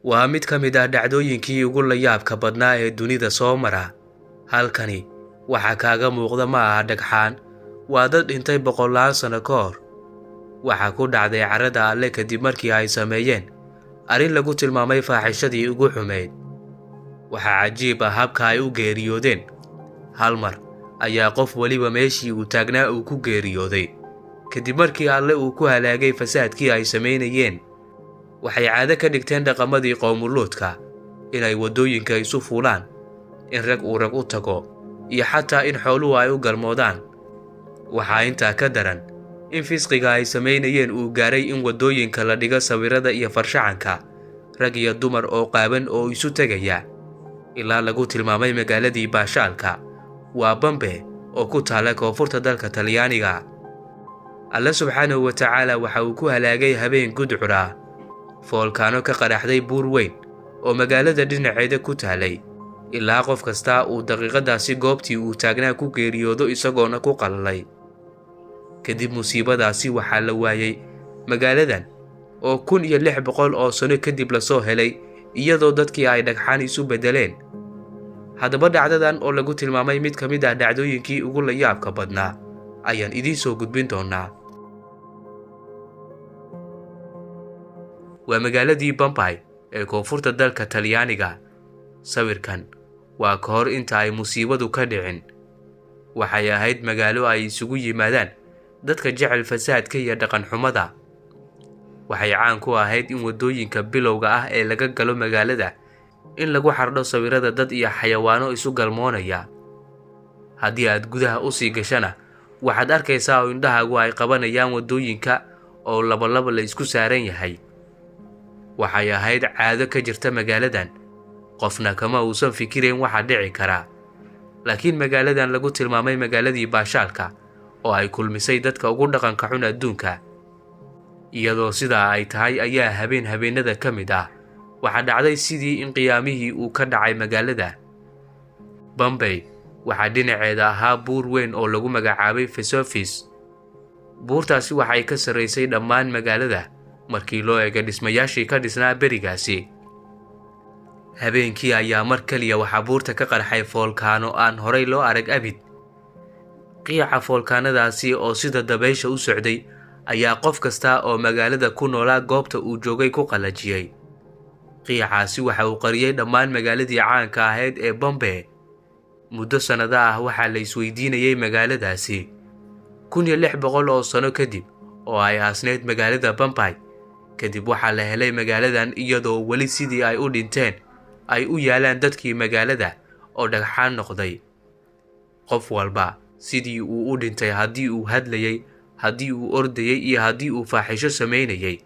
Waa mid ka mid ah dhacdooyinkii ugu layaabka badnaa ee dunida soo mara. Halkani waxa kaaga muuqda ma aha dhagxaan, waa dad dhintay boqolaal sano ka hor. Waxaa ku dhacday carrada Alle kadib markii ay sameeyeen arrin lagu tilmaamay faaxishadii ugu xumayd. Waxaa cajiib ah habka ay u geeriyoodeen. Hal mar ayaa qof weliba meeshii uu taagnaa uu ku geeriyooday kadib markii Alle uu ku halaagay fasaadkii ay samaynayeen. Waxay caado ka dhigteen dhaqamadii qowmuluudka, inay waddooyinka isu fuulaan, in rag uu rag u tago, iyo xataa in xooluhu ay u galmoodaan. Waxaa intaa ka daran in fisqiga ay samaynayeen uu gaaray in waddooyinka la dhigo sawirada iyo farshaxanka rag iyo dumar oo qaawan oo isu tegaya, ilaa lagu tilmaamay magaaladii baashaalka. Waa Bambe oo ku taala koonfurta dalka Talyaaniga. Alle subxaanahu wa tacaala waxa uu ku halaagay habeen gudcur ah foolkaano ka qaraxday buur weyn oo magaalada dhinaceeda ku taalay, ilaa qof kasta uu daqiiqadaasi goobtii uu taagnaa ku geeriyoodo isagoona ku qalalay. Kadib musiibadaasi waxaa la waayey magaaladan oo 1600 oo sano kadib lasoo helay, iyadoo dadkii ay dhagxaan isu beddeleen. Haddaba dhacdadan oo lagu tilmaamay mid ka mid ah dhacdooyinkii ugu layaabka badnaa ayaan idiin soo gudbin doonaa. Waa magaaladii Bambay ee koonfurta dalka Talyaaniga. Sawirkan waa ka hor inta ay musiibadu ka dhicin. Waxay ahayd magaalo ay isugu yimaadaan dadka jecel fasaadka iyo dhaqan xumada. Waxay caan ku ahayd in waddooyinka bilowga ah ee laga galo magaalada in lagu xardho sawirada dad iyo xayawaano isu galmoonaya. Haddii aad gudaha usii gashana, waxaad arkaysaa oo indhahaagu ay qabanayaan waddooyinka oo labalaba la isku saaran yahay. Waxay ahayd caado ka jirta magaaladan, qofna kama uusan fikirayn waxa dhici karaa. Laakiin magaaladan lagu tilmaamay magaaladii baashaalka oo ay kulmisay dadka ugu dhaqanka xun adduunka, iyadoo sidaa ay tahay ayaa habeen habeenada ka mid ah waxaa dhacday sidii in qiyaamihii uu ka dhacay magaalada Bambay. Waxaa dhinaceeda ahaa buur weyn oo lagu magacaabay Fesofis. Buurtaasi waxay ka sarraysay dhammaan magaalada markii loo eega dhismayaashii ka dhisnaa berigaasi. Habeenkii ayaa mar keliya waxaa buurta ka qarxay foolkaano aan horay loo arag abid. Qiica foolkaanadaasi oo sida dabaysha u socday ayaa qof kasta oo magaalada ku noolaa goobta uu joogay ku qallajiyey. Qiicaasi waxa uu qariyey dhammaan magaaladii caanka ahayd ee Bombe. Muddo sannado ah waxaa la isweydiinayay magaaladaasi 1600 oo sano kadib oo ay aasneyd magaalada Bambay. Kadib waxaa la helay magaaladan iyadoo weli sidii ay u dhinteen ay u yaalaan dadkii magaalada oo dhagxaan noqday. Qof walba sidii uu u dhintay, haddii uu hadlayay, haddii uu ordayay iyo haddii uu faaxisho samaynayay.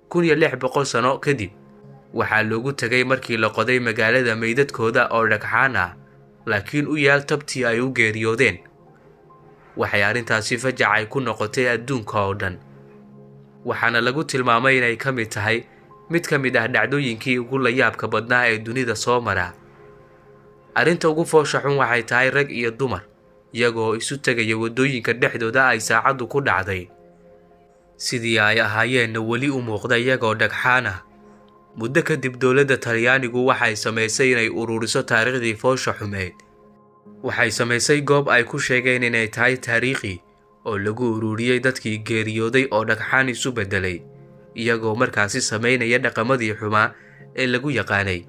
1600 sano kadib waxaa loogu tegay markii la qoday magaalada meydadkooda oo dhagxaan ah, laakiin u yaal tabtii ay u geeriyoodeen. Waxay arrintaasi fajac ay ku noqotay adduunka oo dhan, waxaana lagu tilmaamay inay ka mid tahay mid ka mid ah dhacdooyinkii ugu layaabka badnaa ee dunida soo mara. Arrinta ugu foosha xun waxay tahay rag iyo dumar iyagoo isu tegaya waddooyinka dhexdooda ay saacaddu ku dhacday, sidii ay ahaayeenna weli u muuqda iyagoo dhagxaan ah. Muddo kadib dowladda Talyaanigu waxay samaysay inay ururiso taariikhdii foosha xumeyd. Waxay samaysay goob ay ku sheegeen inay tahay taariikhi oo lagu ururiyey dadkii geeriyooday oo dhagxaan isu beddelay, iyagoo markaasi samaynaya dhaqamadii xumaa ee lagu yaqaanay.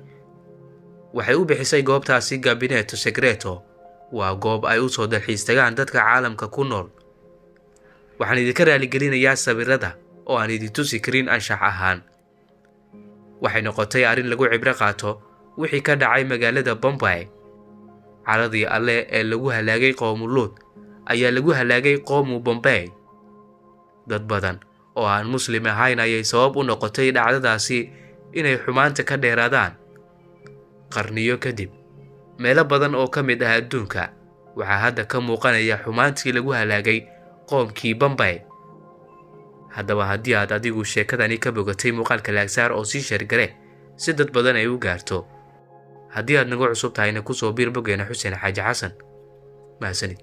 Waxay u bixisay goobtaasi Gabineto Segreto. Waa goob ay u soo dalxiis tagaan dadka caalamka ku nool. Waxaan idinka raaligelinayaa sawirada oo aan idin tusi karin anshax ahaan. Waxay noqotay arrin lagu cibro qaato wixii ka dhacay magaalada Bombay. Caradii Alle ee lagu halaagay qoomuluud ayaa lagu halaagay qoomu Bombay. Dad badan oo aan Muslim ahayn ayay sabab u noqotay dhacdadaasi inay xumaanta ka dheeraadaan. Qarniyo kadib meelo badan oo ka mid ah adduunka waxaa hadda ka muuqanaya xumaantii lagu halaagay qoomkii Bombay. Haddaba haddii aad adigu sheekadani ka bogatay, muuqaalka laagsaar oo sii sheergare si dad badan ay u gaarto. Haddii aad nagu cusub tahayna, kusoo biir boggeena Xuseen Xaaji Xasan. Mahadsanid.